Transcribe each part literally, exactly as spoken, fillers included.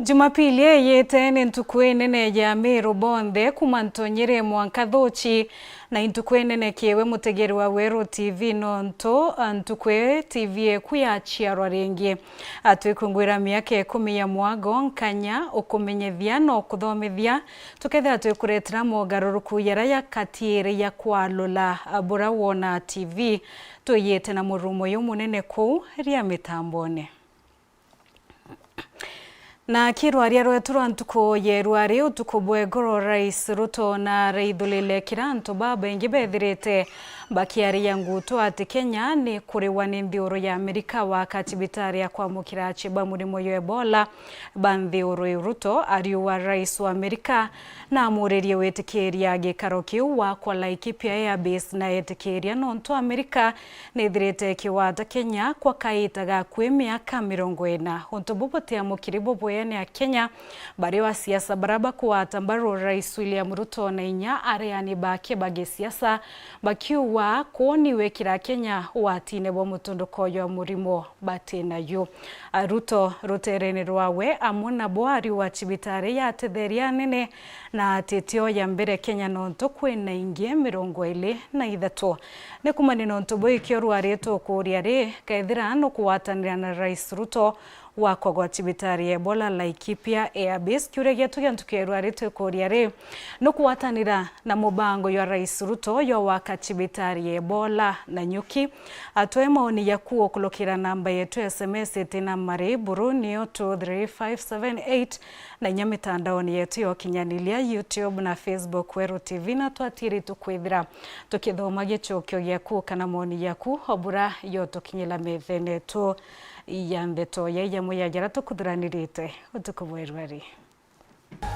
Jumapili iyite ni ntuku inene ya Meru bonthe, kuma Ntonyere mwanka Thuchi, na i ntuku inene kiwe mutegeri wa Weru T V, nontu ntuku ii T V eku yaciarwa ringi. Atwikungwira miaka ikumi ya mwago, nkanya, ukumenyethia na ukuthomithia, tukethira twikuretera mogaruruku jaria jakatiire ya kwalula bura wona T V. Twiyite na murumo jumunene kuu ria mitambone. Na kirwaria rwetu rwa ntuku ya rwari utuku bwa igoro, Rais Ruto na araithurire kira antu babaingi bethirite bakiaria ngutu ati Kenya ni kuriwa ni nthiuru ya Amerika waka cibitari ya kwamukira aci ba murimo jwa Ebola ba nthiuru iu. Ruto ariuga rais wa Amerika na amuririe witikiria gikaro kiu wakwa Laikipia Air Base na etikiria nontu Amerika nithirite ikigwata Kenya kwa kaita gakui miaka mirongo ina. Untu bu butiamukiri bubwene Akenya bario asiasa bara bakugwata mbaru Rais William Ruto na inya areani bake ba gisiasa, bakiuga kwoni wikira Kenya watine bwa mutunduko jwa murimo batinayo. Ruto ruterene rwawe amwe nabo ariuga cibitari yatetheria anene na ati tio ya mbere Kenya nontu kwina ingi mirongo iri na ithatu. Ni kumania nontu buu ikio rwari tukuria ri, kethira nukugwatanira na Rais Ruto gwakwa gwa cibitari ya Ebola Laikipia Air Base? Kiuria gietu gia ntuku ya rwari tukuria ri, nukugwatanira na mubango jwa Rais Ruto jwa gwaka cibitari ya Ebola Nanyuki? Atwe maoni jaku ukurukira namba yetu ya S M S itina mari buru niyo two three five seven eight, na inya mitandaoni yetu ya ukinyaniria, YouTube na Facebook, Weru T V, na twatiri tukwithira tukithoma gicokio giaku kana maoni jaku o bura yotukinyira methene yetu ya ndeto ya ijamwe ya jara tukuthuranirite utuku bwa rwari.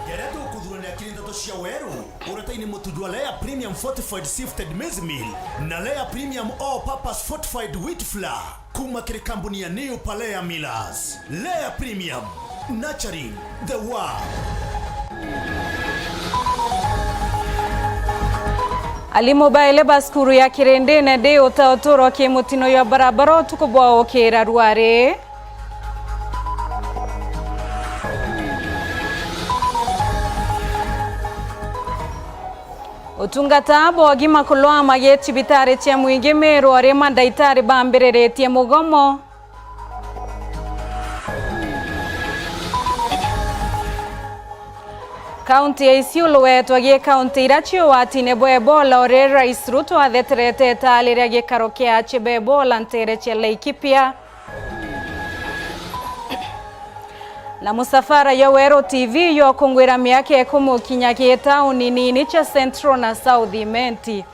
Jaria tukuthurania kiri ndeto cia Weru, uretaini mutu jwa Lea Premium Fortified Sifted Maize Meal na Lea Premium All Purpose Fortified Wheat Flour. Kuma kiri kambuni ya New Palea Millers. Lea Premium, nurturing the world. Alimu baele ba cukuru ya Kirindine ndi uta uturo kimutino jwa barabara utuku bwa ukira rwari. Utungata bwa ugima kulwama gi cibitari cia mwingi Meru, aria mandaitari bambiriritie mugomo. Kaunti ya Isiolo wetwa gi kaunti iria ci ugwatine bwa Ebola, uria Rais Ruto atheterete italiria gikaro kia aci ba Ebola ntere cia Laikipia. Na musafara jwa Weru T V jwa kungwira miaka ikumi ukinya gitauni nini cia Central na South Imenti.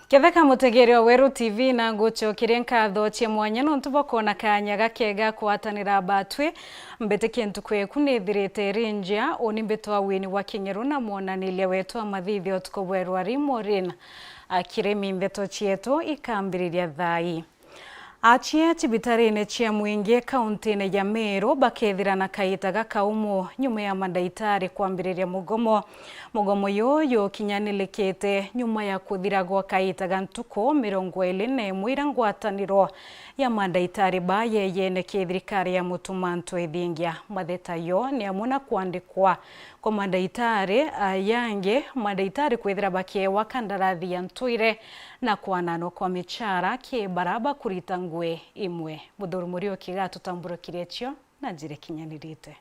Ketheka mutegeri wa Weru T V, na ngucokeria nkatho cia mwanya nontu bwa kwona kanya gakega kugwatanira batwi. Mbitikie ntuku eku nithirite iri njia, uni mbitwa wini wa king'eru na mwonaniria wetu wa mathithio utuku bwa rwari Maureen Akirimi. Ndeto cietu ikambiriria thaa ii. Achia cibitarine cia mwingi kauntine ya Meru bakethira na kaita gakaumu nyuma ya mandaitari kwambiriria mugomo. Mugomo juju jukinyanilikite nyuma ya kuthira gwa kaita ga ntuku mirongo iri na imwe iria ngwataniro ya mandaitari ba yeyene ki thirikari ya mutumanto ithingia. Matheta jo ni amwe na kwandikwa kwa mandaitari, a, yangi, mandaitari kwithira bakiewa kandarathi ya ntwire na kwananwa kwa michara ki bara bakurita ngui imwe. Muthuri Muriuki gatutamburukirie cio na njira ikinyanirite.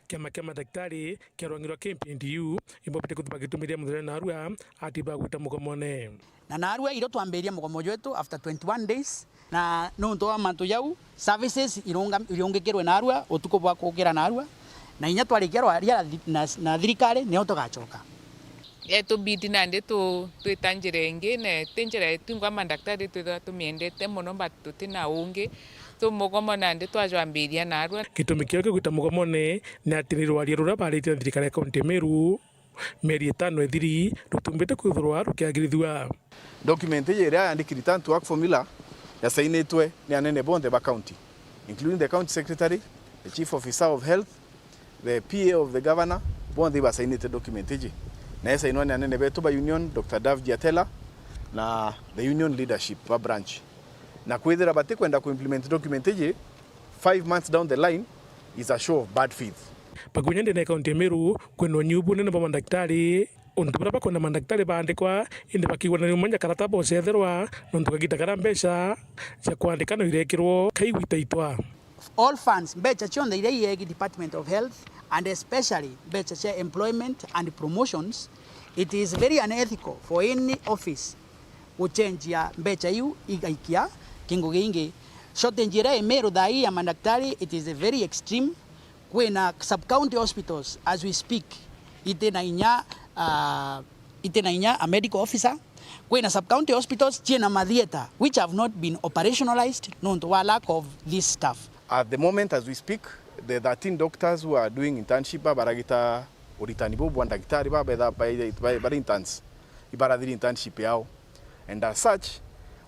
Kiama kia madaktari kia rwang'irwa ki P N D U, ibo bete kuthi bagitumiria muthenya narua ati bagwita mugomone. Na narua irio twambiria mugomo jwetu after twenty-one days, na nontu wa mantu jau, services irunga-, irungikirwe narua utuku bwa kukira narua, na inya twarikia rwaria na thi-, na, na thirikari, nio tugacoka. Etubidi nandi tu-, twita njira ingi, na ti njira yetu ingwa mandaktari twithirwa tumiendete mono, but tuti na ungi. So mugomo nandi twajwambiria narua. Gitumi kiao kia gwita mugomone ni ati ni rwaria ruria baritie na thirikari ya kaunti ya Meru Mieri itano ithiri, rutumbite kwithirwa rukiagirithua. Document iji iria yandiki return to work formula yasainitwe ni anene bonthe ba county, including the county secretary, the chief officer of health, the P A of the governor, bonthe ibasainite document iji, na yasainwa ni anene betu ba union, Doctor Dove Giatella, na the union leadership ba branch. Na kwithira batikwenda ku implement document iji, five months down the line is a show of bad faith. Bakunya ndene ya kaunti ya Meru, kwina unyiu bunene bwa mandagitari, untu buria bakwenda mandagitari baandikwa, indi bakigwanania umwe nyakarata bocetherwa, nontu kagita karia mbeca cia kwandika no irekirwo kaigwitaitwa. All funds, mbeca cionthe iria iegi Department of Health, and especially mbeca cia employment and promotions, it is very unethical for any office gucenjia mbeca iu igaikia kingu gingi. Shortage iria i Meru thaa ii ya mandagitari, it is very extreme. Kwina sub-county hospitals as we speak, itina inya, ah, itina inya a medical officer. Kwina sub-county hospitals ciina ma theatre which have not been operationalized nontu wa lack of this staff. At the moment as we speak, the thirteen doctors who are doing internship babaragita uritani buu bwa ndagitari babetha bari interns, ibarathiri internship yao. And as such,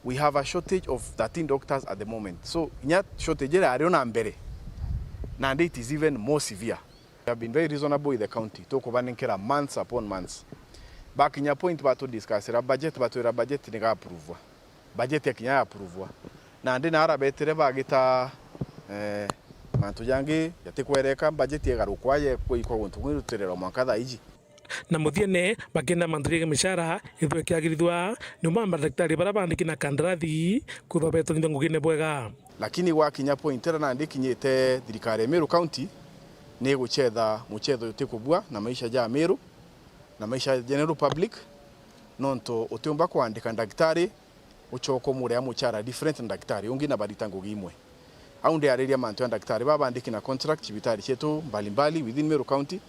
we have a shortage of thirteen doctors at the moment. So, inya shortage iria yari o na mbere, nandi it is even more severe. We have been very reasonable with the county. Tukubanenkera months upon months. Bakinya point batudiscussira budget, batwira budget ni ga approve. Budget yakinya ya approve. Nandi nara betire bagita, eh, mantu jangi jatikwereka, budget igarukwa yekwa ikwa guntu kung'i rutirira mwanka thaa iji. Na muthiene, bakenda mantu jegie mishara ithwe ikiagirithua, niuma mandagitari baria bandiki na kandarathi kwithwa betonyithua ngugine bwega. Lakini gwakinya point iria nandi ikinyite, thirikari ya Meru County ni igucetha mucetho jutikubua na maisha ja Meru na maisha ja general public, nontu utiumba kwandika ndagitari ucoka umuria muchara different na ndagitari ungi na barita ngugi imwe. Au ndiariria mantu ya ndagitari baba bandiki na contract cibitari cietu mbalimbali within Meru County.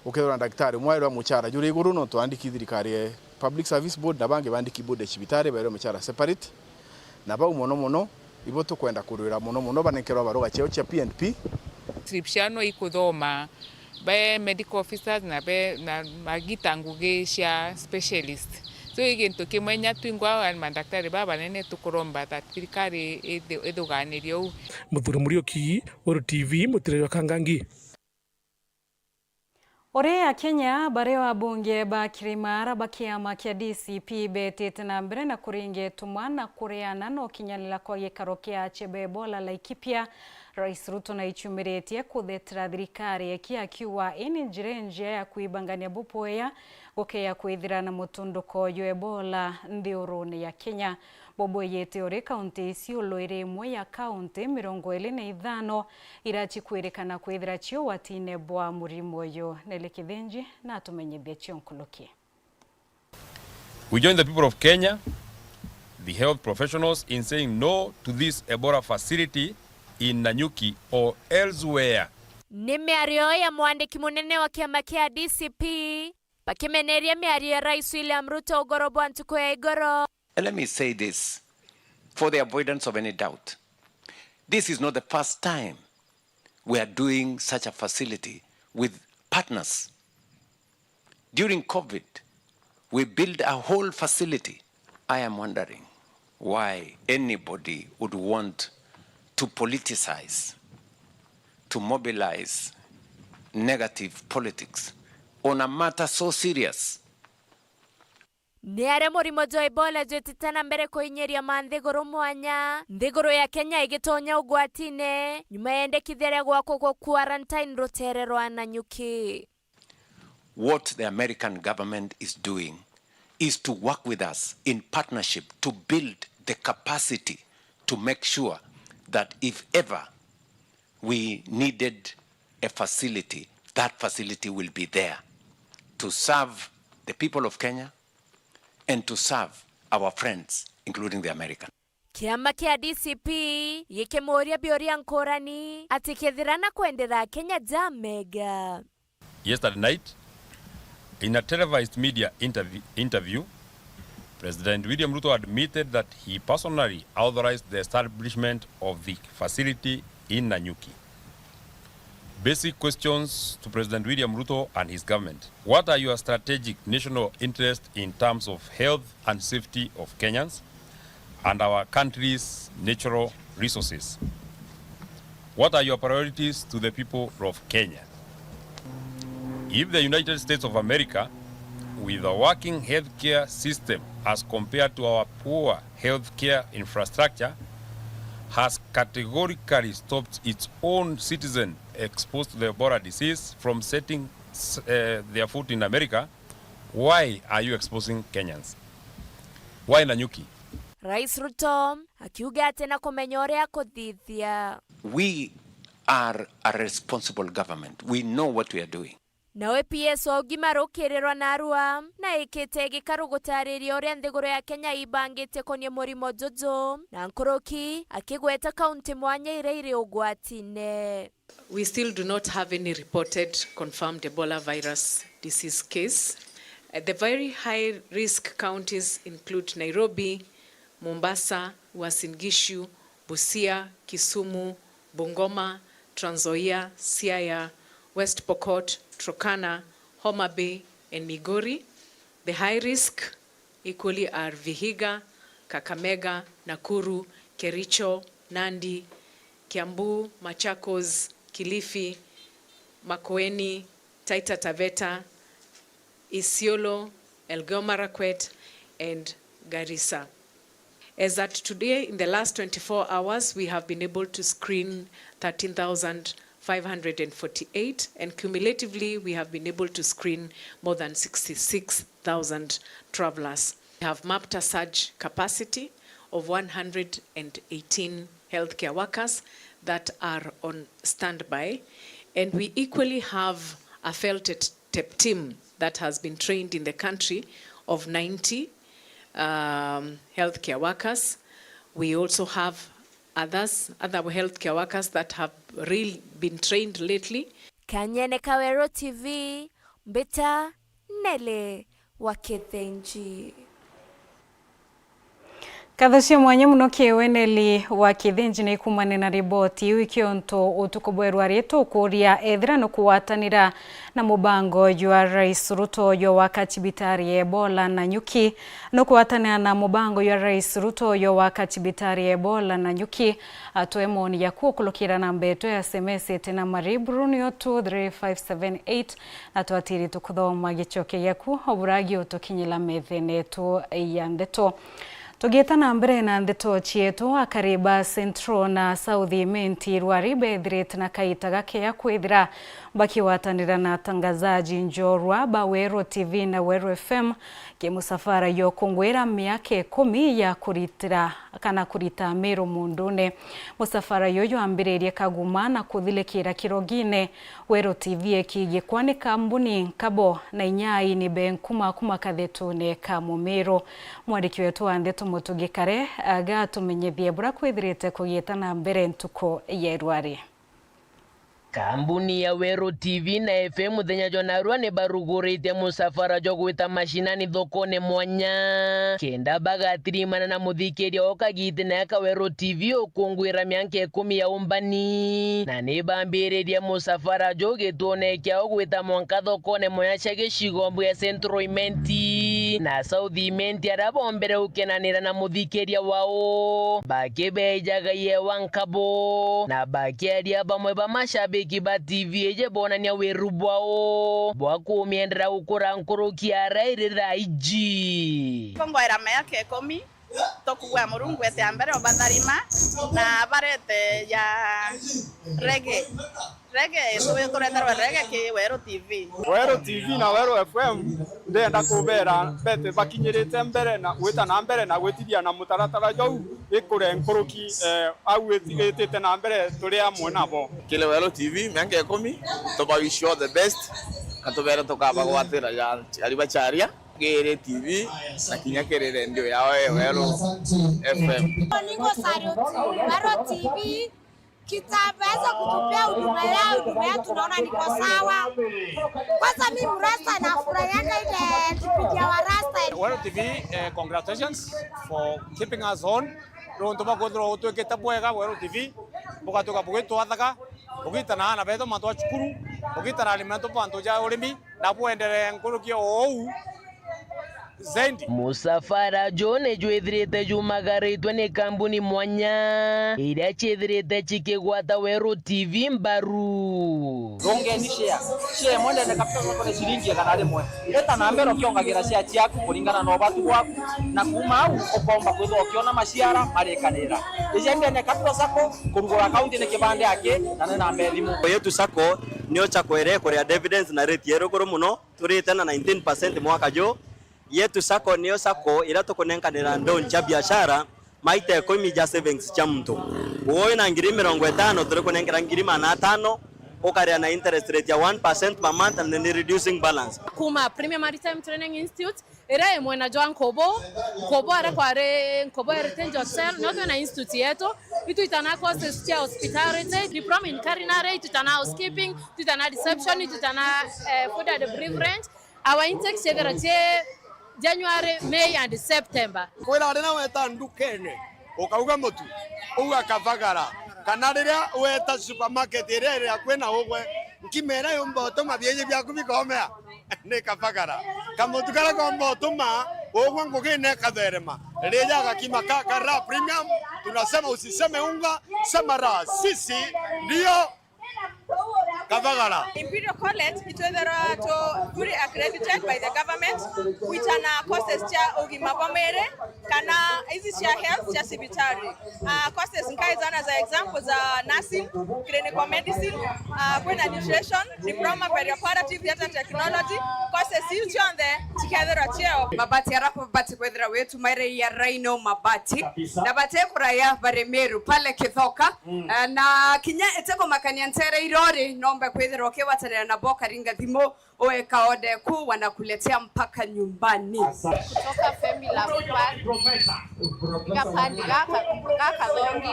Ukethirwa ndagitari umwe airwa muchara juri iguru nontu andiki thirikari ya Public Service Board na bangi bandiki board ya cibitari bairwa muchara separate. Na bau mono mono ibo tukwenda kurwira mono mono banenkerwa barua ciao cia P and P. Scripture no ikuthoma be medical officers na be, na magita ngugi cia specialist. So, i gintu kimwe nya twingwa mandagitari baba banene tukuromba that thirikari ithi-, ithuganirie uu. Muthuri Muriuki, Weru T V, Mutireri wa Kangangi. Uri Akenya bari o abunge ba Kirimara ba kiama kia D C P betite na mbere na kuringa itumwa na kuriana na ukinyanira kwa gikaro kia ache ba Ebola Laikipia, Rais Ruto naicumiritie kuthetera thirikari eki akiuga ii ni njira injia ya kwibangania buboya gukeya kwithira na mutunduko jwa Ebola nthiurune ya Kenya. Bubwiyite uri kaunti Isiolo iri imwe ya kaunti mirongo iri na ithano ira cikwirikana kwithira ci ugwatine bwa murimo uyu. Nelly Kithinji natumenyithie cio nkuruki. We join the people of Kenya, the health professionals, in saying no to this Ebola facility in Nanyuki or elsewhere. Ni miario ya mwandiki munene wa kiama kia D C P, bakimeneria miario ya Rais William Ruto ugoro bwa ntuku ya igoro. And let me say this, for the avoidance of any doubt, this is not the first time we are doing such a facility with partners. During COVID, we built a whole facility. I am wondering why anybody would want to politicize, to mobilize negative politics on a matter so serious. Ni aria murimo jwa Ebola jwitite na mbere kuinyiria ma nthiguru mwanya, nthiguru ya Kenya igitonya ugwatine nyuma ya endekithia ria gwakwa gwa quarantine rutere rwa Nanyuki. What the American government is doing is to work with us in partnership to build the capacity to make sure that if ever we needed a facility, that facility will be there to serve the people of Kenya and to serve our friends, including the Americans. Kiama kia D C P gikimuuria biuria nkurani ati kethira na kwendera Kenya ja mega. Yesterday night, in a televised media interview, interview, President William Ruto admitted that he personally authorized the establishment of the facility in Nanyuki. Basic questions to President William Ruto and his government. What are your strategic national interests in terms of health and safety of Kenyans and our country's natural resources? What are your priorities to the people of Kenya? If the United States of America, with a working healthcare system as compared to our poor healthcare infrastructure, has categorically stopped its own citizen exposed to the Ebola disease from setting s- uh, their foot in America, why are you exposing Kenyans? Why Nanyuki? Rais Ruto akiuga ati na kumenya uria akuthithia. We are a responsible government. We know what we are doing. Nawe P S wa ugima rukirirwa narua na ikite gikaru gutariria uria nthiguru ya Kenya ibangite konie murimo juju, na nkuruki akigweta kaunti mwanya iria iri ugwatine. We still do not have any reported confirmed Ebola virus disease case. Uh, the very high risk counties include Nairobi, Mombasa, Uasin Gishu, Busia, Kisumu, Bungoma, Trans Nzoia, Siaya, West Pokot, Turkana, Homa Bay, and Migori. The high risk equally are Vihiga, Kakamega, Nakuru, Kericho, Nandi, Kiambu, Machakos, Kilifi, Makueni, Taita Taveta, Isiolo, Elgeyo Marakwet, and Garissa. As at today, in the last twenty-four hours, we have been able to screen thirteen thousand five hundred and forty-eight, and cumulatively, we have been able to screen more than sixty-six thousand travelers. We have mapped a surge capacity of one hundred and eighteen healthcare workers that are on standby, and we equally have a felt tep team that has been trained in the country of ninety, um, healthcare workers. We also have others, other healthcare workers that have really been trained lately. Kanyene Kaweru T V, Mbita Nele wa Kithinji. Nkatho cia mwanya mono kiri we Neli wa Kithinji ni kumania na riboti iu. Ikio ntu utuku bwa irua ri tukuria ethira nukugwatanira na mubango jwa Rais Ruto jwa gwaka cibitari ya Ebola Nanyuki. Nukugwatanira na mubango jwa Rais Ruto jwa gwaka cibitari ya Ebola Nanyuki? Atwe moni jaku ukurukira namba yetu ya S M S iti nambari buru niyo two three five seven eight, na twatiri tukuthoma gicoke giaku o buragi utukinyira methene yetu ya ndeto. Tugiita na mbere na ndeto cietu, akari ba Central na South Imenti irua ri bethirite na kaita gakea kwithira bakigwatanira na atangazaji njorua ba Weru T V na Weru F M ki musafara jwa ukungwira miaka ikumi ya kuritira kana kurita miru mundune. Musafara juju jwambiririe Kaguma na kuthilikira Kirogine. Weru T V ikigikwa ni kambuni nkabo na inya aini be nkuma kuma kathetune ka Mumiru. Mwandiki wetu wa ndeto Mutugi Kare agatumenyithia buria kwithirite kugiita na mbere ntuku ya irua ri. Kambuni ya Weru T V na F M muthenya jwa narua ni barugurite musafara jwa gwita mashinani thokone mwanya, kenda bagatirimana na muthikiria o kagitene ya ka Weru T V ukungwira mianka ikumi ya umbani, na ni bambiririe musafara juu gituone kiao gwita mwanka thokone mwanya cia gicigo mbwe ya Central Imenti na South Imenti, aria bombere gukenanira na muthikiria wao bakibejaga yewa nkabo na bakiaria bamwe ba mashabiki ba T V iji bonania wiru bwao bwa kumiendera gukura nkuruki ya rairi raiji. Kongwera miaka ikumi, tukugwa Murungu ete ya mbere ubatharima na barete ya rege. Rege, tu-, tureterwe rege ki Weru T V. Weru T V na Weru F M, ndenda kubera bete bakinyirite mbere na gwita na mbere na gwitithia na mutaratara jau ikure nkuruki, eh, au iti-, itite na mbere turi amwe nabo. Kiri Weru T V miaka ikumi, tuba wish you all the best, na tubere tukabagwatira ja, jariba charia, kiri T V, na kinya kiri rendio yao ya Weru F M. Niko Sario T V, Weru T V, kitaweza kutupea huduma yao, huduma yao tunaona niko sawa. Kwanza mimi mrasta nafurahianga ile kipindi ya warasta. Weru T V, eh, congratulations for keeping us on. Nontu bwa kwithirwa utwikite bwega Weru T V, bugatuika bugitwathaga, Ugitana aana betu mantu ja cukuru, ugitana arimi betu mantu ja urimi, na bwenderee nkuruki o uu zaidi. Musafara juu ni jwithirite jumagaritwe ni kambuni mwanya iria ciithirite cikigwata Weru T V mbaru. Rungeni share. Share imwe ndene kabisa soko ni ciringi igana rimwe. Eta na mbere ukiongagira share ciaku kuringana na ubatu bwaku, na kuuma au ukomba kwithwa ukiona maciara marikanira. Ija ndene kabisa soko, kurugura account ni kibande aki, na ni namba ya thimu. Yetu sacco niyo sacco iria ikuria dividends na rate ya iguru muno, turite na nineteen percent mwaka juu. Yetu sacco niyo sacco iria tukunenkanira loan cia biashara, maita ikumi ja savings cia muntu. Uwe wina ngiri mirongo itano, turi kunenkera ngiri magana atano, ukaria na interest rate ya one percent per month and then reducing balance. Kuuma Premier Maritime Training Institute, iria i mwena jwa Nkubu, Nkubu aria kwari Nkubu Heritage Hotel, nio twina institute yetu. Itwitana courses cia hospitality, diploma in culinary, itwitana housekeeping, itwitana reception, itwitana, eh, food and beverage. Our intake ciethira cie January, May and September. Kwira riria weta ndukene, ukauga mutu, uga kabagara, kana riria weta supermarket iria iri akui na ugwe, nkima iria yumba utuma biiji biaku bikomea ni kabagara. Kamutu karia komba utuma ugwe ngugine ikatherema, rija gakima ka Karaa Premium, tunasema usiseme unga, sema raha, sisi ndio kabagara. Imperial College itwithirwa tu fully accredited by the government, gwitana courses cia ugima bwa mwiri, kana ici cia health cia cibitari. Ah, courses nkaijana za example za nursing, clinical medicine, ah, kwina nutrition, diploma perioperative theatre technology, courses iu cionthe cikethirwa cieo. Mabati aria bati kwithira witumaire ya Rhino Mabati, na bati kuraya bari Meru pale Kithoka. Mm. Eh, na kinya itikumakania ntere irori, nombe kwithirwa ukigwatanira nabo, ukaringa thimu, uweka order kuu, wanakuletea mpaka nyumbani. Asante. Kutoka Femi Love Park, gapandi gaka, gaka thongi,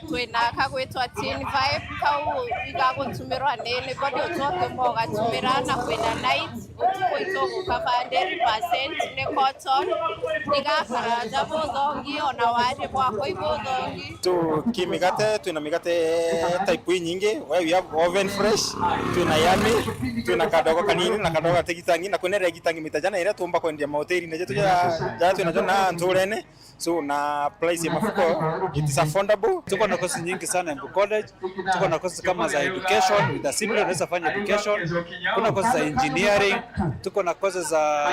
twina kagwitwa Teen Vibe, kau igagutumirwa ni anybody utoke mo ugatumira, na kwina night, utuku ituguka hundred percent ni cotton, igakara ja buthongi, ona wari bwakwa ibuthongi. Tu ki migate, twina migate type inyingi. We, we have oven fresh, twina yummy, twina kadogo kanini na kadogo gategitangi, na kwina iria igitangi mitajana iria tuumba kwendia mahoteli-ini jetu ja, ja twinajo na nturene. So, na price ya mafuko, it is affordable. Tuko na courses nyingi sana Embu College. Tuko na courses kama za education, with a sibling unaweza fanya education. Kuna courses za engineering, tuko na courses za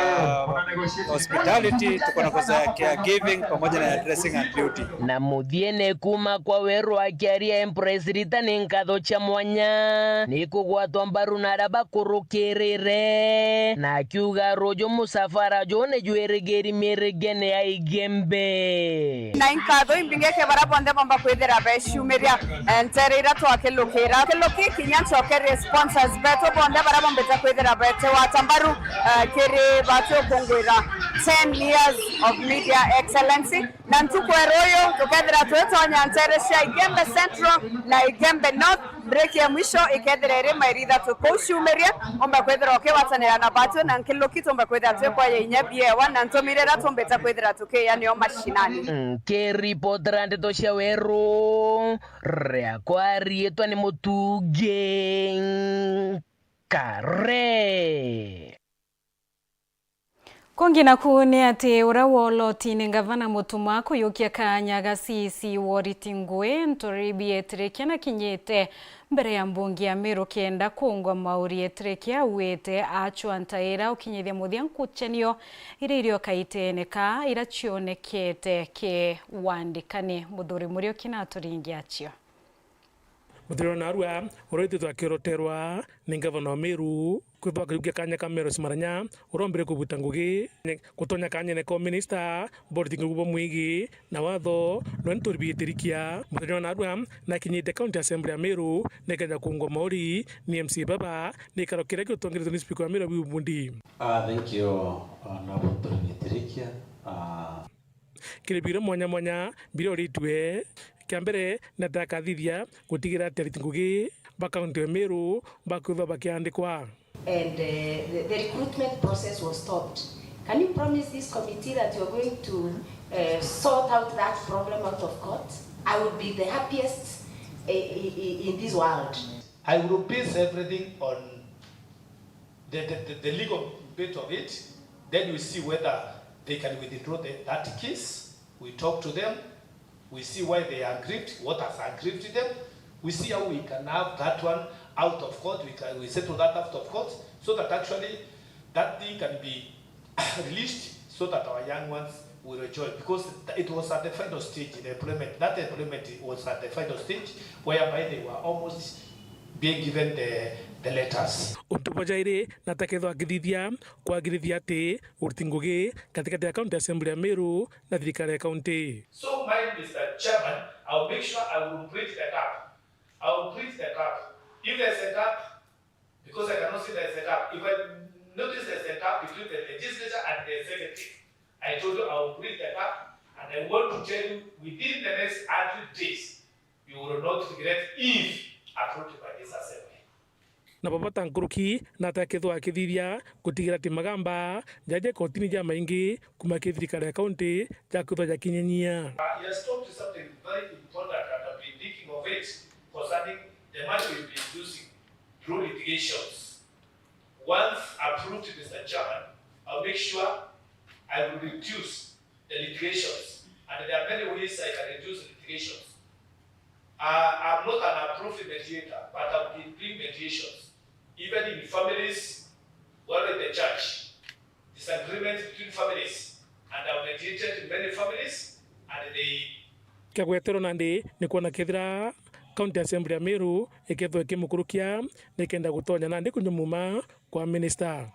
hospitality, tuko na courses za caregiving pamoja na dressing and beauty. Na muthiene kuma kwa Weru akiaria Empress Rita ni nkatho cia mwanya ni kugwatwa mbaru na aria bakurukirire, na akiuga ruju musafara juu ni jwirigiri mirigene ya Igembe. Na inkatho imbingike baria bonthe bomba kwithira beciumiria, eh, ntere iria twakilukira. Kiluki kinya ncokerie sponsors betu bonthe baria bombite kwithira betigwata mbaru, eh, kiri batu ukungwira ten years of media excellency. Na ntuku ya ruyu tukethira twitonya ntere cia Igembe Central na Igembe North. Break ya mwisho ikethira iri mairi ithatu kuu ciumirie, umba kwithira ukigwatanira na batu na nkiluki tumba kwithira twikwaya inya biewa na ntumire iria tumbite kwithira tukiya nio mashinani. Nkiripotera ndeto cia Weru, riakwa riitwa ni Mutungi Kare. Kungi naku ni ati uria woloti ni ngavana Mutuma kuyukia kanya ga C C Wariti Ngui, Nturi Bietirikia nakinyite mbere ya mbunge ya Meru kenda kuungwa mauri. Etirikia auite achwa ntaira ukinyithia muthia nkuchanio iria irioka itene ka iria cionekete ki wandikani. Muthuri Muriuki na aturingi achio. Muthuri wa narua uria wititwe akiroterwa ni ngavana wa Meru kwithwa akirukia kanya ka Meru Simaranya, uria ombire kubuta ngugi gutonya kanyene ka uminista, Wariti Ngui bwa mwigi na watho, nwe Nturi Bietirikia. Muthenya wa narua nakinyite County Assembly ya Meru nikeja kuungwa mauri ni M C A baba ni gikaro kiria giutongeretwe ni Speaker wa Meru Abibu Mbundi. Ah, thank you, Honorable Nturi Bietirikia. Ah. Kiri biro mwanya mwanya biria uritue, kia mbere, na ndakathithia gutigira ati ariti ngugi ba kaunti ya Meru bakwithwa bakiandikwa. And, uh, the, the recruitment process was stopped. Can you promise this committee that you're going to, uh, sort out that problem out of court? I would be the happiest i- i- i- in this world. I will base everything on the, the, the, the legal bit of it. Then we see whether they can withdraw the, that case. We talk to them. We see why they are aggrieved, what has aggrieved them. We see how we can have that one out of court. We can, we settle that out of court so that actually that thing can be released so that our young ones will enjoy, because it was at the final stage in employment. That employment was at the final stage whereby they were almost being given the, the letters. Untu bwa jairi na atekethwa akithithia kwagirithia ati uriti ngugi katikati ya County Assembly ya Meru na thirikari ya county. So, my Mister Chairman, I will make sure I will bridge the gap. I will bridge the gap. If there's a gap, because I cannot see there's a gap. If I notice there's a gap between the legislature and the executive, I told you I will bridge the gap, and I want to tell you, within the next hundred days, you will not regret if approved by this assembly. Na baba ta nkuruki na atekethwa akithithia gutigira ati magamba jaje kotini ja maingi kuma ki thirikari ya county jakwithwa jakinyenyia. Uh, he has talked something very important, and I've been thinking of it concerning the money we've been using through litigations. Once approved, Mister Chairman, I'll make sure I will reduce the litigations, and there are many ways I can reduce litigations. Uh, I'm not an approved mediator, but I've been doing mediations, even in families, while in the church, disagreements between families, and I've mediated in many families, and they Kia gweterwa nandi ni kwona kethira County Assembly ya Meru ikethwa ikimukurukia nikenda gutonya nandi kunyua muma kwa minister.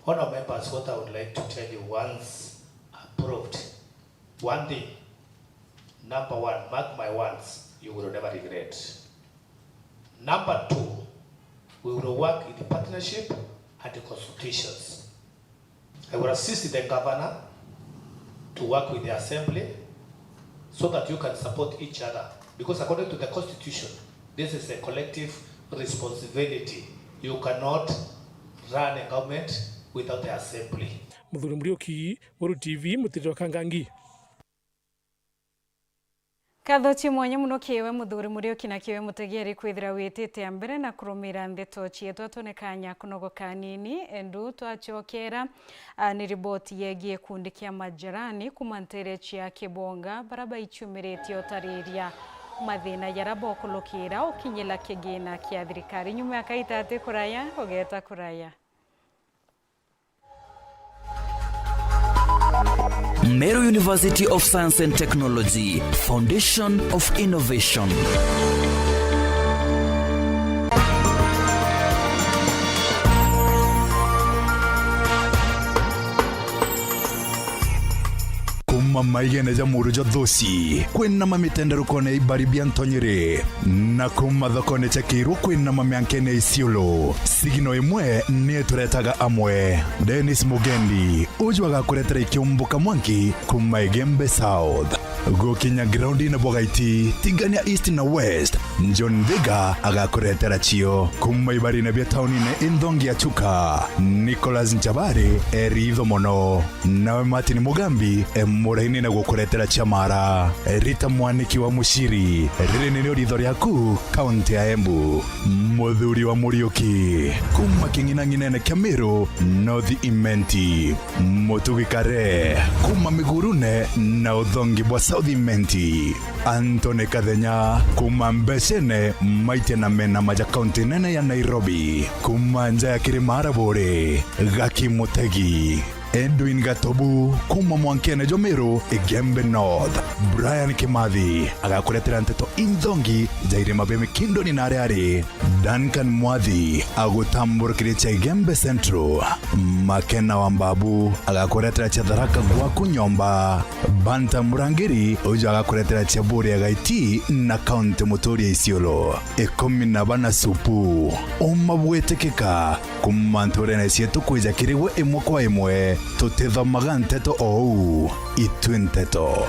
Honourable members, what I would like to tell you, once approved, one thing, number one, mark my words, you will never regret. Number two, we will work in partnership and consultations. I will assist the governor to work with the assembly so that you can support each other, because according to the constitution, this is a collective responsibility. You cannot run a government without the assembly. Muthuri Muriuki, Meru T V, Mutiriro Kangangi. Nkatho cia mwanya mono kiwe Muthuri Muriuki na kiwe mutegeri kwithira witite mbere na kurumira ndeto cietu. Atone kanya kunogoka nini, endu twacokera, a, ni riboti yegie gikundi kia Majerani kuma ntere cia Kibonga, bara baichumiritie utariria mathina jara bokulukira ukinyira kigina kia thirikari. Nyuma ya kaita ati kuraya, ugeta kuraya. Meru University of Science and Technology, Foundation of Innovation. Kuma maigene ja muru ja Thuci, kwinama mitenderukone ya ibari bia ntonyiri, na kuma thokone cia Kiirwa kwinama miankene ya Isiolo, sigino imwe ni ituretaga amwe. Dennis Mugendi, uju agakuretera ikiumbuka mwanki kuma Igembe South. Gukinya groundine bwa Gaiti, tigania East na West, John Thiga agakuretera cio. Kuma ibarine bia taunine inthongi ya Chuka, Nicholas Nchabari e ritho mono. Nawe Martin Mugambi e muraini na gukuretera cia Mara. Rita Mwaniki wa Muciri, riri nirio ritho riaku, kaunti ya Embu. Muthuri wa Muriuki, kuma king'inang'inene kia Meru, North Imenti. Mutugi Kare, kuma Migurune na uthongi bwa South Imenti. Anthony Kathenya, kuma Mbecene, Maitia na Menama ja kaunti nene ya Nairobi. Kuma nja ya Kirima Araburi, Gaki Mutegi. Edwin Gatobu, kuma mwankene jwa Meru, Igembe North. Brian Kimathi agakuretera nteto inthongi ja irima bia Mikindoni na aria ari. Duncan Mwathi agutamburukiria cia Igembe Central. Makena wa Mbabu agakuretera cia Tharaka gwaku nyomba. Banta Murangiri uju agakuretera cia Buria Gaiti na kaunti muturia Isiolo. Ikumi na bana supu. Uma bwitikika. Kuma nturene cietu kwija kiri gwe imwe kwa imwe, tutithomaga nteto o uu, itwi nteto.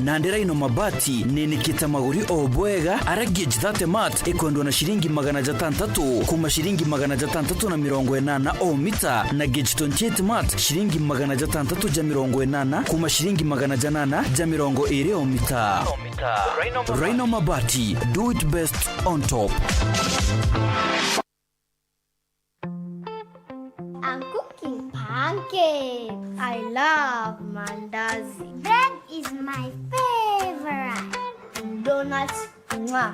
Nandi Rhino Mabati ninikite maguri o bwega, aria gauge thirty mat ikwendwa na ciringi magana jatantatu kuuma ciringi magana jatantatu na mirongo inana o mita, na gauge twenty-eight mat ciringi magana jatantatu ja mirongo inana kuuma ciringi magana janana ja mirongo iri o mita. Rhino Mabati, do it best on top. I'm cooking pancakes. I love mandazi. Bread is my favorite. Donuts, mwah.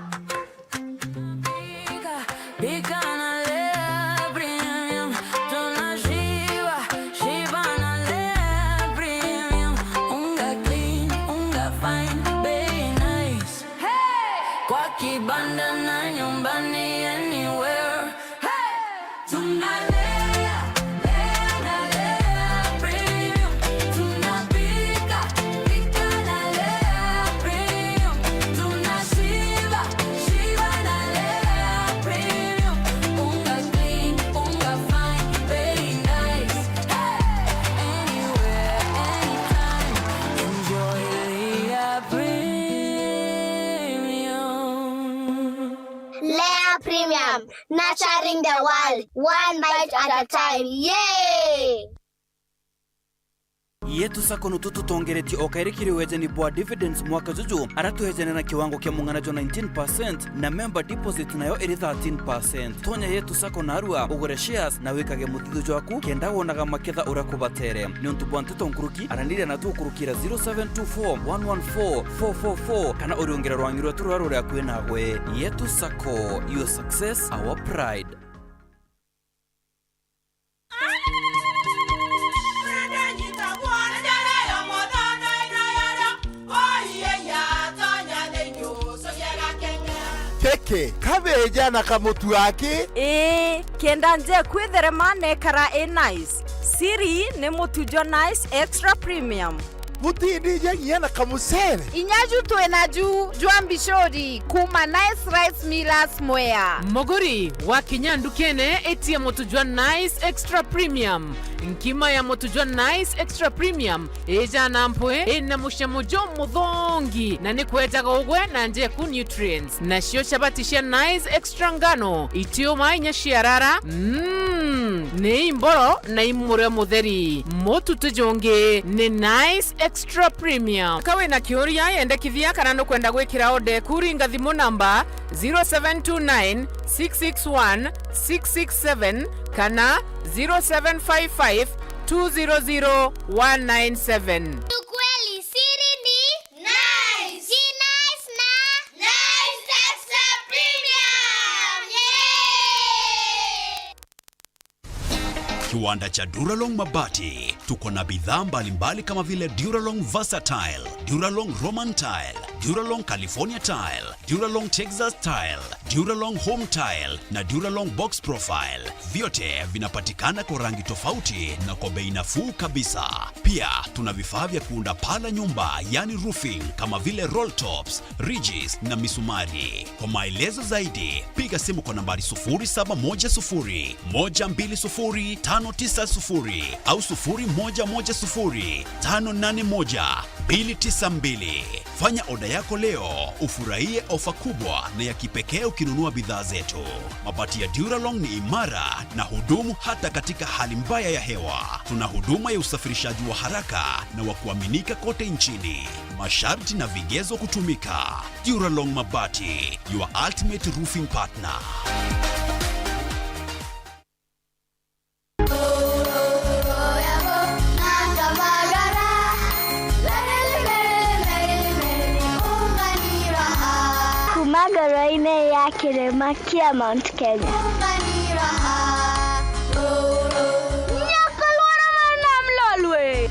Pika na lea premium, tunashiba, shiba na lea premium. Unga clean, unga fine, bei nice. Hey! Kwa kibanda na nyumbani, anywhere. Hey! Tunalea, lea na lea premium. Tunapika, pika na lea premium. Tunashiba, shiba na lea premium. Unga clean, unga fine, bei nice. Hey! Anywhere, anytime. Enjoy Lea Premium. Lea Premium, nurturing the world, one bite at a time. Yay! Yetu Sacco nutu tutongeretie o kairi kiri wejani bwa dividends mwaka juju, aria twejane na kiwango kia mung'ana jwa nineteen percent na member deposit nayo iri thirteen percent. Tonya Yetu Sacco narua, ugure shares na wikage muthithu jwaku, kenda wonaga maketha uria kubatere. Niuntu bwa nteto nkuruki, araniria na tukurukira zero seven two four one one four four four four, kana uriungire rwangi rwetu ruria ruri akui nagwe. Yetu Sacco, your success, our pride. Keke, kabeja na kamutu aki? Ii, kenda nje kwitherema nekara i nice. Siri ni mutu jwa Nice Extra Premium. Butindija nginya na kamucere? Inya ju twina ju jwa mbicuri kuuma Nice Rice Millers Mwea. Muguri, wakinya ndukene, itia mutu jwa Nice Extra Premium. Nkima ya mutu jwa Nice Extra Premium ijana mpwi, ina mucamo jumuthongi, na ni kwejaga ugwe na njeku nutrients. Nacio chabati cia Nice Extra ngano, itiuma inya ciarara, mm, ni imboro na imurio mutheri. Mutu ti jungi, ni Nice Extra Premium. Ka wina kiuria, yendekithia kana nukwenda gwikira order eku, ringa thimu namba zero seven two nine six six one six six seven kana zero seven five five two zero zero one nine seven. Ukweli siri ni Nice. Ji Nice na Nice Extra Premium. Yay! Kiwanda cha Duralong Mabati. Tuko na bidhaa mbalimbali kama vile Duralong Versatile, Duralong Roman Tile, Duralong California Tile, Duralong Texas Tile, Duralong Home Tile na Duralong Box Profile. Vyote vinapatikana kwa rangi tofauti na kwa bei nafuu kabisa. Pia tuna vifaa vya kuunda paa la nyumba, yani roofing, kama vile roll tops, ridges na misumari. Kwa maelezo zaidi, piga simu kwa nambari sufuri saba moja sufuri, moja mbili sufuri, tano tisa sufuri au sufuri moja moja sufuri, tano nane moja, mbili tisa mbili. Fanya oda yako leo, ufurahie ofa kubwa na ya kipekee ukinunua bidhaa zetu. Mabati ya Duralong ni imara na hudumu hata katika hali mbaya ya hewa. Tuna huduma ya usafirishaji wa haraka na wa kuaminika kote nchini. Masharti na vigezo kutumika. Duralong Mabati, your ultimate roofing partner. Kuma ngoro-inĩ ya kĩrĩma kĩa Mount Kenya. Nyoka lwara na mlolwe.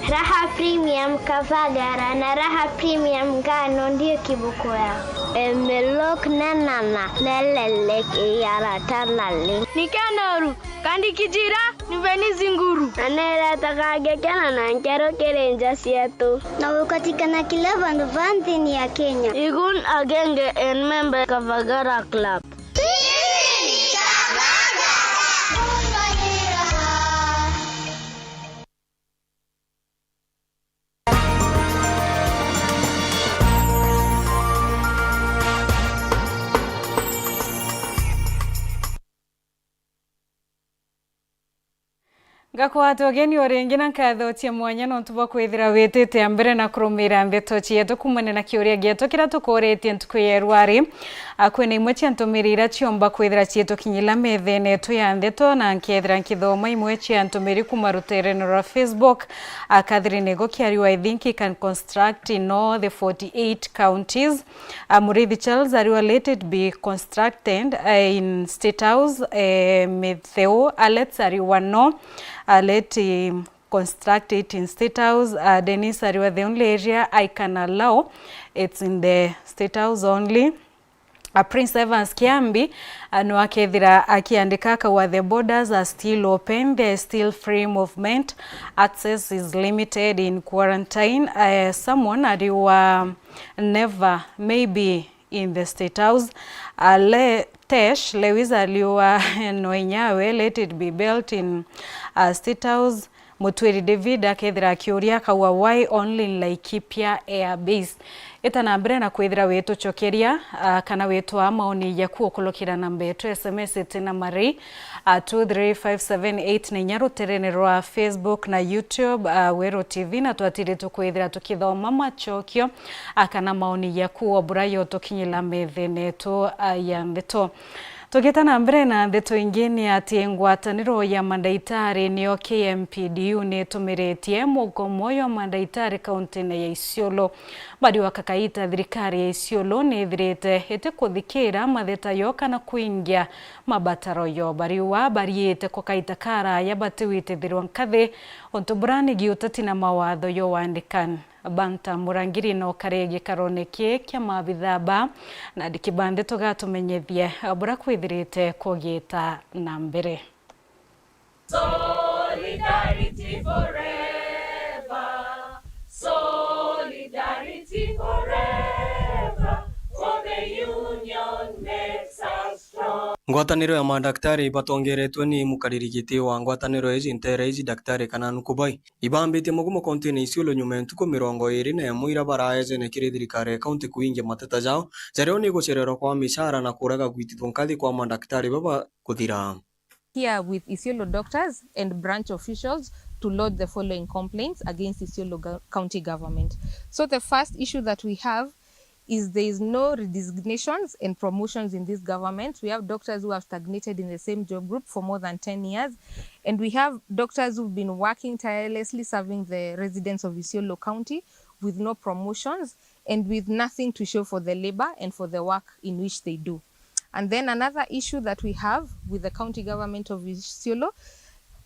Raha Premium Kavagara na Raha Premium Ngano ndio kiboko yao. Emelok nenana nelelek iyarata naleng. Nikanor kandi kijira niveni zinguru. Na neretaga ngekena na nkero kiri nja cietu. Na gukatikana kila vandu va nthini ya Kenya. Igun agenge en member Kavagara Club. Sisi ni Kavagara. Akwate ugeni o ringi na nkatho cia mwanya nontu bwa kwithira witite a mbere na kurumira ndeto cietu kumania na kiuria gietu kiria tukuuritie ntuku ya rwari. A, kwina imwe cia ntumiri iria ciomba kwithira ciitukinyila methene yetu ya ndeto, na nkethira nkithoma imwe cia ntumiri kuma ruterene rwa Facebook. A, Catherine Igoki ariwa, "I think he can construct in all the forty-eight counties." A, Muriithi Charles ariwa, "Let it be constructed, eh, in State House." Eh, Mitheu Alex ariwa, "No, uh, let him construct it in State House." Uh, Dennis ariwa, "The only area I can allow, it's in the State House only." Uh, Prince Evans Kiambi, uh, no akethira akiandika akauga, "The borders are still open, there is still free movement, access is limited in quarantine." Uh, someone ariwa, "Never, maybe in the State House." Uh, Le-, Tesh Lewis aliwa, "No inyawe, let it be built in, uh, State House." Mutwiri David akethira akiuria akauga, "Why only in Laikipia Air Base?" Ita na mbere na kwithira witucokeria, uh, kana witwaa maoni jaku ukulukira namba yetu S M S iti na marei, uh, two three five seven eight na inya ruterene rwa Facebook na YouTube, uh, Weru T V, na twatiri tukwithira tukithoma macokio, a, kana maoni jaku o bura yotukinyila methene yetu, a, ya ndeto. Tugita na mbere na ndeto ingi, ni ati ngwataniro ya mandaitari niyo K M P D U nitumiritie mugomo jwa mandaitari kauntine ya Isiolo. Bariwa kakaita thirikari ya Isiolo nithirite itikuthikira matheta yo kana kuingia mabataro yo. Bariwa bariite kwa kaita karaya batiwitithirwa nkathi untu buranigi uteti na mawatho yo wandikani. Banta Murangiri no kari gikarone ki kia maabitha ba, na ndikibande tugatumenyethie bura kwithirite kugiita na mbere. Solidarity forever. Solidarity forever. For the union makes us strong. Ngwataniro ya madaktari batongeretwe ni mukariri giti wa ngwataniro iji ntere iji, Daktari Kanan Kubai, ibambitie mugomo kauntine Isiolo nyuma ya ntuku mirongo iri na imwe iria baraejene kiri thirikari ya kaunti kuingia mateta jao jario ni gucererwa kwa micara na kurega gwitithwa nkathi kwa madaktari baba kuthira. Here with Isiolo doctors and branch officials to lodge the following complaints against Isiolo go-, county government. So the first issue that we have is there is no redesignations and promotions in this government. We have doctors who have stagnated in the same job group for more than ten years, and we have doctors who've been working tirelessly serving the residents of Isiolo County with no promotions and with nothing to show for the labor and for the work in which they do. And then another issue that we have with the county government of Isiolo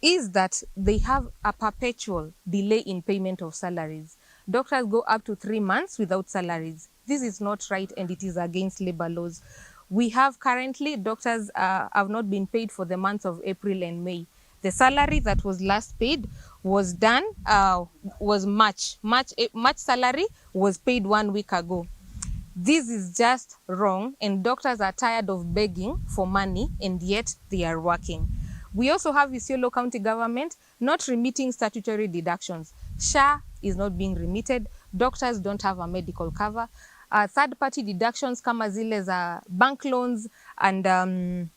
is that they have a perpetual delay in payment of salaries. Doctors go up to three months without salaries. This is not right and it is against labor laws. We have currently doctors, uh, have not been paid for the months of April and May. The salary that was last paid was done, uh, was March. March, eh, March salary was paid one week ago. This is just wrong, and doctors are tired of begging for money, and yet they are working. We also have Isiolo County government not remitting statutory deductions. SHA is not being remitted. Doctors don't have a medical cover. Uh, third party deductions kama zile za bank loans and, um,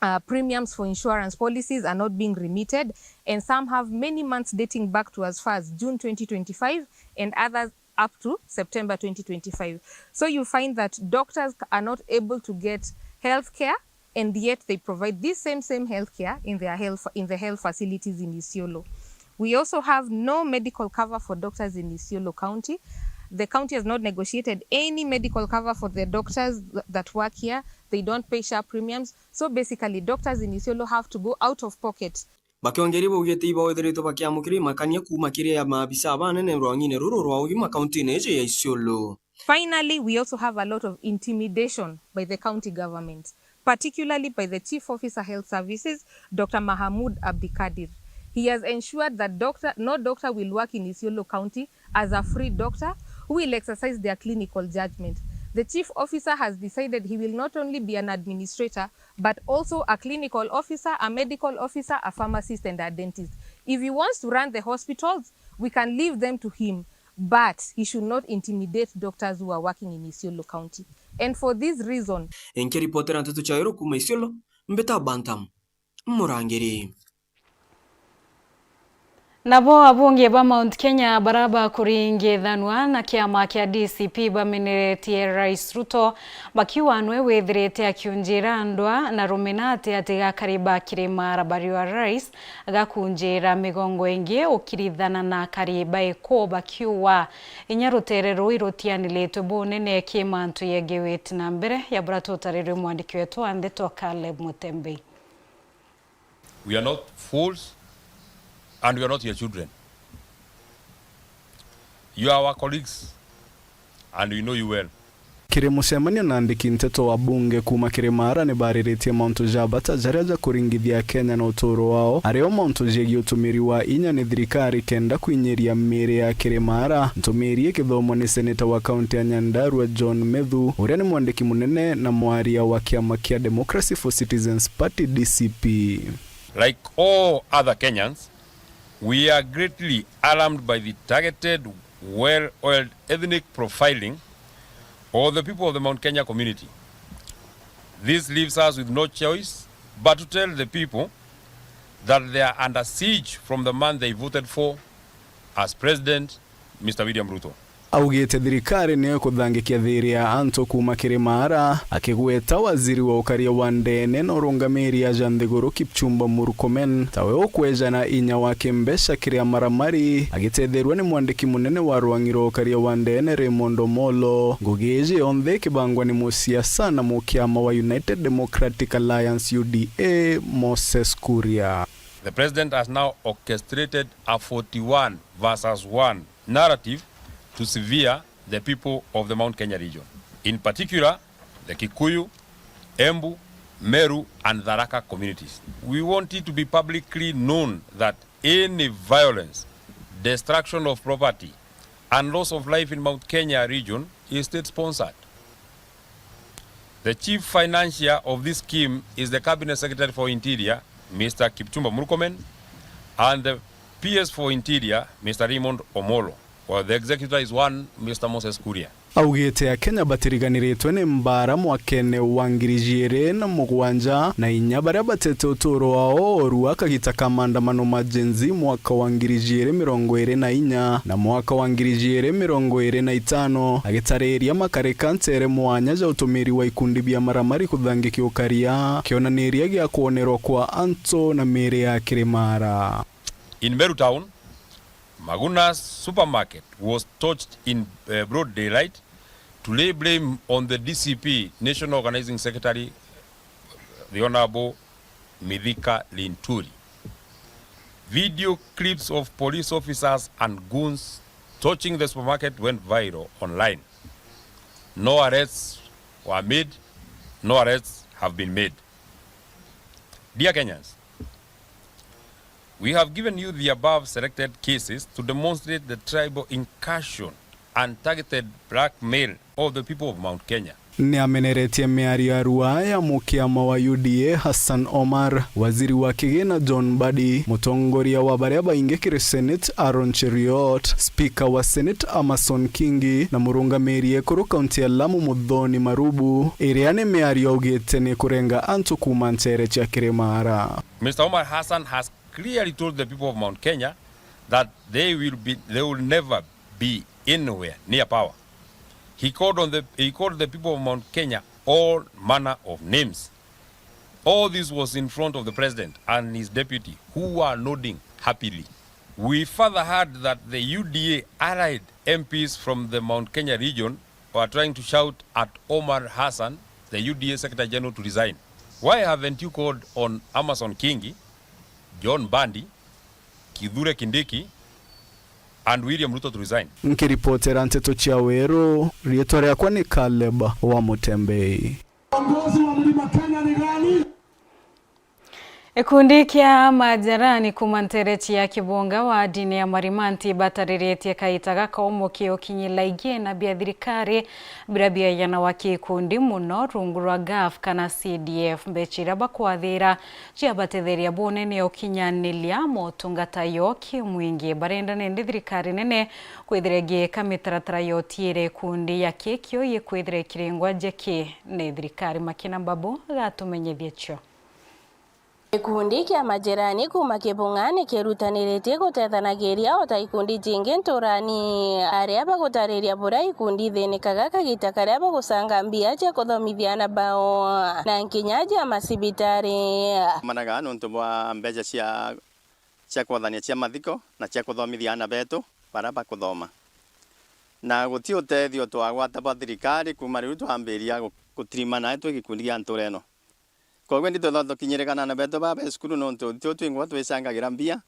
uh, premiums for insurance policies are not being remitted, and some have many months dating back to as far as June twenty twenty-five, and others up to September twenty twenty-five. So you find that doctors are not able to get health care, and yet they provide this same, same health care in their health, in the health facilities in Isiolo. We also have no medical cover for doctors in Isiolo County. The county has not negotiated any medical cover for the doctors th-, that work here. They don't pay SHA premiums. So basically, doctors in Isiolo have to go out of pocket. Bakiongeria baugite ibo ithiritwe bakiamukira imakania kuuma kiri maabisa banene rwang'ine ruru rwa ugima kauntine iji ya Isiolo. Finally, we also have a lot of intimidation by the county government, particularly by the Chief Officer Health Services, Doctor Mahamoud Abdikadir. He has ensured that doctor, no doctor will work in Isiolo County as a free doctor who will exercise their clinical judgment. The Chief Officer has decided he will not only be an administrator, but also a clinical officer, a medical officer, a pharmacist, and a dentist. If he wants to run the hospitals, we can leave them to him, but he should not intimidate doctors who are working in Isiolo County. And for this reason, Nkiripotera nteto cia Weru kuuma Isiolo, mbita Bantam Murangiri. Nabo abunge ba Mount Kenya bara bakuringithanua na kiama kia D C P bameneretie Rais Ruto, bakiuga nwe withirite akiunjira ndwa na ruminati ati gakari ba Kirima Arabarua Rais gakunjira migongo ingi ukirithana na akari ba iku, bakiuga inya rutere ruu irutianilitwe bunene ki mantu yengi witi na mbere ya bura tutarirwe mwandiki wetu wa ndeto Caleb Mutembei. We are not fools and we are not your children. You are our colleagues and we know you well. Kiri mucemanio na andiki nteto wa bunge kuuma Kirima Ara ni bariritie mauntu ja bata jaria jakuringithia Akenya na uturo wao, ario mauntu jegie utumiri wa inya ni thirikari kenda kwinyiria miiri ya Kirima Ara. Ntumiri ikithomwa ni seneta wa kaunti ya Nyandarua John Methu, uria ni mwandiki munene na mwaria wa kiama kia Democracy for Citizens Party, D C P. Like all other Kenyans, we are greatly alarmed by the targeted, well-oiled ethnic profiling of the people of the Mount Kenya community. This leaves us with no choice but to tell the people that they are under siege from the man they voted for as president, Mister William Ruto. Augite thirikari niyo ikuthangikia thiiri ya antu kuuma Kirima Ara, akigweta waziri wa ukaria wa ndeene na urungamiri aja nthiguru Kipchumba Murkomen tawe ukweja na inya wa kimbeca kiri amaramari, agitetheerua ni mwandiki munene wa rwang'i rwa ukaria wa ndeene Raymond Omolo. Ngugi iji yonthe ikibangwa ni musiasa na mukiama wa United Democratic Alliance, U D A, Moses Kuria. The president has now orchestrated a forty-one versus one narrative to sever the people of the Mount Kenya region, in particular the Kikuyu, Embu, Meru and Tharaka communities. We want it to be publicly known that any violence, destruction of property and loss of life in Mount Kenya region is state sponsored. The chief financier of this scheme is the Cabinet Secretary for Interior, Mister Kipchumba Murkomen, and the P S for Interior, Mister Raymond Omolo, while the executor is one Mister Moses Kuria. Augite Akenya batiriganiritwe ni mbaara mwakene wa ngiri ijiri na mugwanja na inya baria batete uturo wao oru a kagita ka maandamano ma Gen Z mwaka wa ngiri ijiri mirongo iri na inya na mwaka wa ngiri ijiri mirongo iri na itano, agitariria makarika ntere mwanya ja utumiri wa ikundi bia maramari kuthangikia ukaria, kionaniria gia kwonerwa kwa antu na miiri ya Kirima Ara. In Meru town, Maguna's supermarket was torched in, eh, broad daylight to lay blame on the D C P National Organizing Secretary, the Honorable Mithika Linturi. Video clips of police officers and goons torching the supermarket went viral online. No arrests were made, no arrests have been made. Dear Kenyans, we have given you the above selected cases to demonstrate the tribal incursion and targeted blackmail of the people of Mount Kenya. Ni ameneretie miario ya rua ya mukiama wa U D A Hassan Omar, waziri wa kigina John Mbadi, mutongoria wa baria baingi kiri Senate Aaron Cheruiyot, spika wa Senate Amason Kingi na murungamiri ekuru kaunti ya Lamu Muthoni Marubu, iria ni miario augite ni kurenga antu kuuma nchere cia Kirima Ara. Mister Omar Hassan has clearly told the people of Mount Kenya that they will be, they will never be anywhere near power. He called on the, he called the people of Mount Kenya all manner of names. All this was in front of the president and his deputy, who were nodding happily. We further heard that the U D A allied M Ps from the Mount Kenya region were trying to shout at Omar Hassan, the U D A Secretary General, to resign. Why haven't you called on Amason Kingi, John Mbadi, Kithure Kindiki and William Ruto to resign? Nkiripotera nteto cia Weru, riitwa riakwa ni Caleb wa Mutembei. Uongozi wa Mlima Kenya ni gani? Gikundi kia Majarani kuuma nterechi ya Kibunga wa ndini ya Marimanti batariritie kaita gakaumu ki ukinyila igiena bia thirikari biria biayanagwa ki ikundi muno rungu rwa gaf kana C D F. Mbecha iria bakwathira ciabatetheria bunene ukinyaniria motungata yo kimwingi. Barenda nende thirikari nene kwithira igiika mitaratara ya utiire ikundi ya kikio ikwithira ikiringwa njeki ni thirikari. Makina Mbabu agatumenyithia cio. Gikundi kia majirani kuuma Kibung'ani kirutaniritie gutethanagiria o ta ikundi jingi nturani, aria bagutariria buria ikundi ithinikaga kagita karia bagucanga mbia cia kuthomithia ana bao na nkinya ja macibitari. Managa nontu bwa mbeca cia, cia kwathania cia mathiko na cia kuthomithia ana betu baria bakuthoma. Na guti utethio twagwata bwa thirikari kuuma riu twambiria gu-, gutirima nae twi gikundi gia ntura ino. Koguo indi twethagwa tukinyirikana na betu baa be cukuru, nontu itio twingwa twicangagira mbia,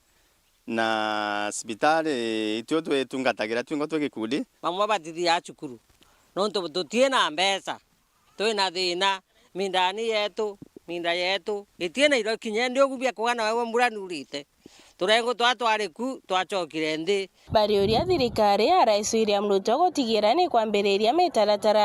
na cibitari itio twitungatagira twingwa twi gikundi. Bamwe batithiaa cukuru, nontu tutii na mbeca, twi na thina, mindani yetu, minda yetu, itii na irio kinya indi ugu bia kuga na wewe mbura nurite. Turengwa twa twari ku, twacokire nthi. Bariuria thirikari ya Rais William Ruto gutigira ni kwambiriria mitaratara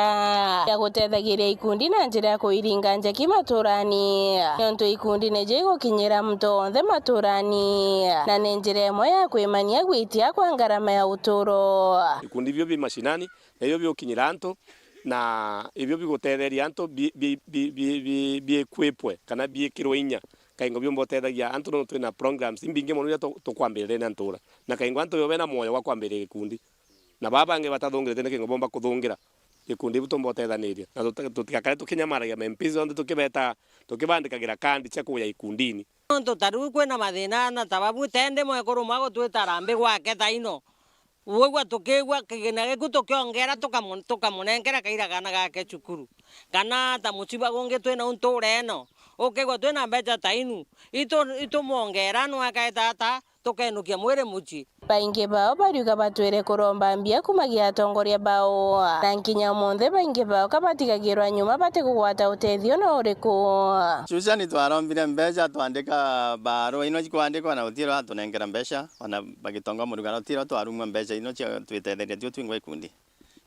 ya gutethagiria ikundi na njira ya kuiringa njeki maturani, nontu ikundi nijo igukinyira muntu onthe maturani, na ni njira imwe ya kwimania gwitia kwa ngarama ya uturo. Ikundi bio bi mashinani, na ibio biukinyira antu, na ibio bigutetheria antu bi-, bi-, bi-, bi-, bi-, biequipwe kana biikirwe inya. Kaingo biumba utethagia antu, nontu twina programs imbingi mono iria tu-, tukwambiriria na ntura. Na kaingo antu bo bena mwoyo bwa kwambiriria gikundi. Na baa bangi batathungirite ni kaingo bomba kuthungira gikundi, ibu tumba utethaniria. Na tuti-, tutigakare tukinyamaragia ma M Ps onthe tukibeta, tukibandikagira kandi cia kuja ikundini. Nontu ta riu kwina mathina na ta babu tende mwekuru mwa gutwita rambi gwake thaino. Wigua tukigua kigina giku tukiongera tukamu-, tukamunenkera kaira kaana gake cukuru. Kana ta muciba gungi twina u ntura ino, ukigua twina mbeca ta inu, itu-, itumwongera nwakaeta ata tukenukia mwiri mucii. Baingi bao bariuga batwire kuromba mbia kumagia atongoria bao, na nkinya umunthi baingi bao ka batigagirwa nyuma batikugwata utethio no uriku. Susan, twarombire mbeca, twandika barua ino cikwandikwa na gutiro atunenkera mbeca. Ona bagitonga murugano, tiro twarumwa mbeca ino cia twitetheria tio twingwa ikundi.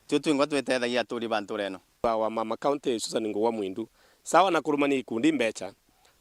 Tio twingwa twitethagia aturi ba ntura ino. Wa, wa Mama County, Susan Ngugwa Mwindu. Sawa na kurumania ikundi mbeca,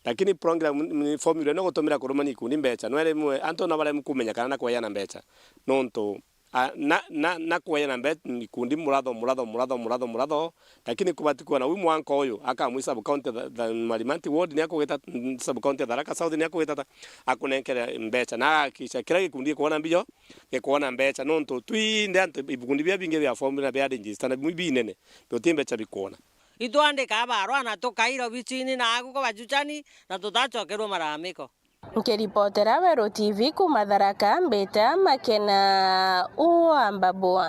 lakini program ni formula ino gutumira kurumania ikundi mbeca, no rimwe antu na baremwe kumenya kana na kweana mbeca. Nontu, a, na, na, na kweana mbe-, ikundi muratho, muratho, muratho, muratho, muratho, lakini kubati kuona wi mwanka uyu akamwi sub county tha-, tha-, Marimanti ward ni akugita, mm, sub county ya Tharaka South ni akugita ta, akunenkere mbeca, na agakisha kira gikundi gikuona mbio, gikuona mbeca, nontu twinde antu, ibikundi bia bingi bia form na bia register na bimwe binene, bio ti mbeca bikuona. Itwandika barua na tukaira obicini na agu kwa bajuchani na tutacokerwa maramiko. Nkiripotera Weru T V kuuma Tharaka, mbita Makena wa Mbabu.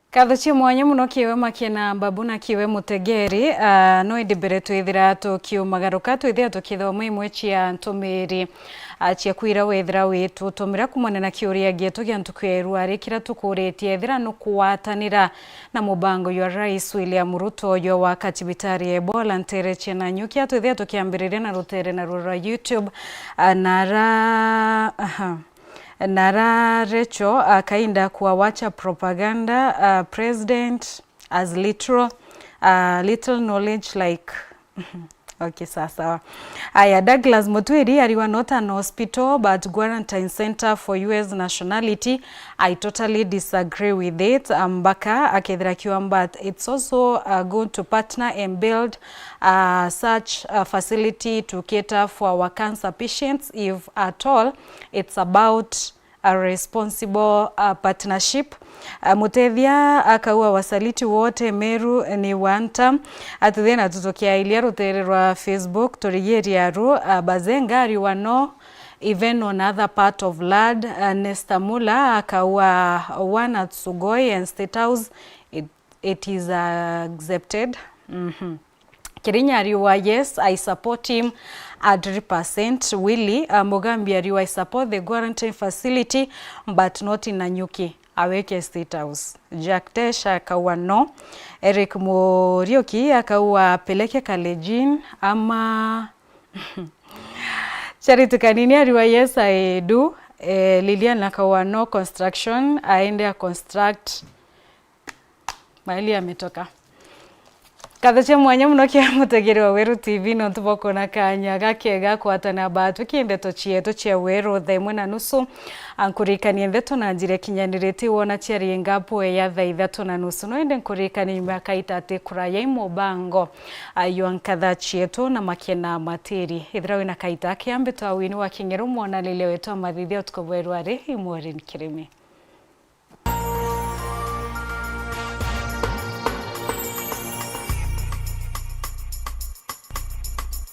Nkatho cia mwanya mono kiwe Makena Mbabu na kiwe mutegeri. Ah, no indi mbere twithira tukiumagaruka, twithira tukithoma imwe cia ntumiri, ah, cia kwira wethira witutumira kumana na kiuria gietu gia ntuku ya irua rikira tukuritie ethira nukwatanira na mubango jwa Rais William Ruto jwa gwaka cibitari ya Ebola ntere cia Nanyuki. Twithia tukiambiriria na rutere naru rwa YouTube, ah, nara, aha. Nara Recho, ah, kainda kwa wacha propaganda, ah, president as little, ah, little knowledge like Okay, sawa sawa. Aya, Douglas Mutwiri ariwa not an hospital but quarantine center for U S nationality. I totally disagree with it. Mbaka akethira kiwa, but it's also, uh, good to partner and build, uh, such a facility to cater for our cancer patients if at all it's about a responsible, uh, partnership. Uh, Mutethia akauga wasaliti wote Meru ni wanta. Atuthina tutukiailia rutere rwa Facebook turigiria ru, uh, Bazenga ariwa no even on other part of land. Uh, Nesta Mula akauga one at Sugoi and State House, it, it is accepted. Mhm. Kirinya ariwa, yes, I support him a hundred percent. Willy, uh, Mugambi ariwa, I support the quarantine facility, but not in Nanyuki. Aweke State House. Jack Tesha akauga no. Eric Muriuki akauga apeleke Kalenjin ama Charity Kanini ariwa, yes, I do. Eh, Lilian akauga no construction, aende a construct. Maili ametoka. Nkatho cia mwanya mono kia mutegeri wa Weru T V nontu bwa kwona kanya gakega kwatana batwi ki ndeto cietu cia Weru thaa imwe na nusu. Ankurikanie ndeto na njira ikinyanirite wona ciari ngapo ya thaa ithatu na nusu. No indi nkurikanie nyuma ya kaita ati kuraya i mubango aywa nkatha cietu na makena matiri. Ithira wina kaita kiambi twa wini wa King'eru, mwanalilia wetu wa mathithia utuku bweru ari i Maureen Kirimi.